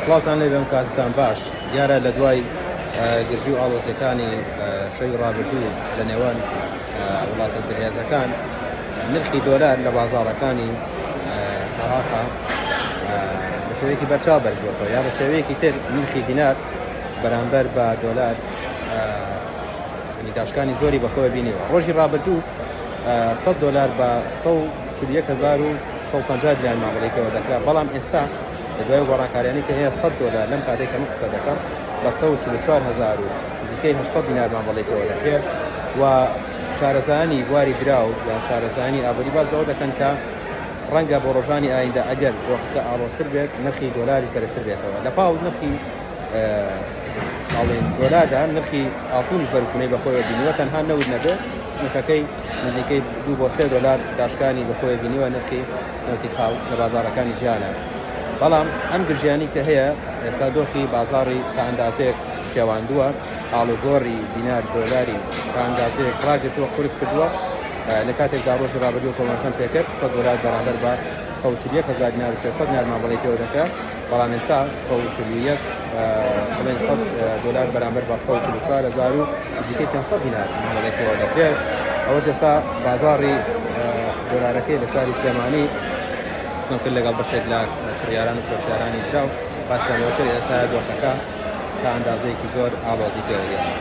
سڵاوتان لێ بێم کاتتان باش دیارە لە دوای گرژی و ئاڵۆزیەکانی شەوی ڕابردوو لە نێوان وڵاتە زلهێزەکان نرخی دۆلار لە بازاڕەکانی عێراقا بە شێوەیەکی بەرچاو بەرز بۆتەوە یا بە شێوەیەکی تر نرخی دینار بەرامبەر بە دۆلار داشکانی زۆری بەخۆی بینیوە ڕۆژی ڕابردوو 100 دۆلار بە 141150 دینار مامەڵەی پێوە دەکرا بەڵام ئێستا لە دوای گۆڕانکاریانی کە هەیە 100 دۆلار لەم کاتێک کە من قسە دەکەم بە 144000 و نزیکەی 800 دینار مامەڵەی پێوە دەکرێت و شارەزایانی بواری دراو یان شارەزایانی ئابووری باس لەوە دەکەن کە ڕەنگە بۆ ڕۆژانی ئایندە ئەگەر دۆخەکە ئاڵۆزتر بێت نرخی دۆلاریش بەرزتر بێتەوە لە پاڵ نرخی ئاڵێن دۆلاردا نرخی ئاڵتونیش بەرزبوونەی بەخۆیەوە بینیوە تەنها نەوت نەبێت نرخەکەی نزیکەی دو بۆ سێ دۆلار داشکانی بەخۆیە بینیوە نرخی نەوتی خاو لە بازاڕەکانی جیهانە بەڵام ئەم گرژیانی کە هەیە ئێستا دۆخی بازاڕی تا ئەندازەیەک شێواندووە ئاڵوگۆڕی دینار دۆلاری تا ئەندازەیەک ڕاگرتووە قورس کردووە لە کاتێکدا ڕۆژی ڕابردوو کۆمەشەم پێکرد 100 دۆلار بەرامبەر بە 141 هزار دینار و 300 دینار مامەڵەی پێوە دەکرا بەڵام ئێستا 141 بڵێن 100 دۆلار بەرامبەر بە 144 هزار و نزیکەی 500 دینار مامەڵەی پێوە دەکرێت ئەوەش ئێستا بازاڕی دۆلارەکەی لە شاری سلێمانی قسەم کرد لەگەڵ بەشێک لە کڕیاران و فرۆشیارانی دراو باسیان لەوە کرد ئێستا دۆخەکە تا ئەندازەیەکی زۆر ئاڵۆزی پێوە دیارە.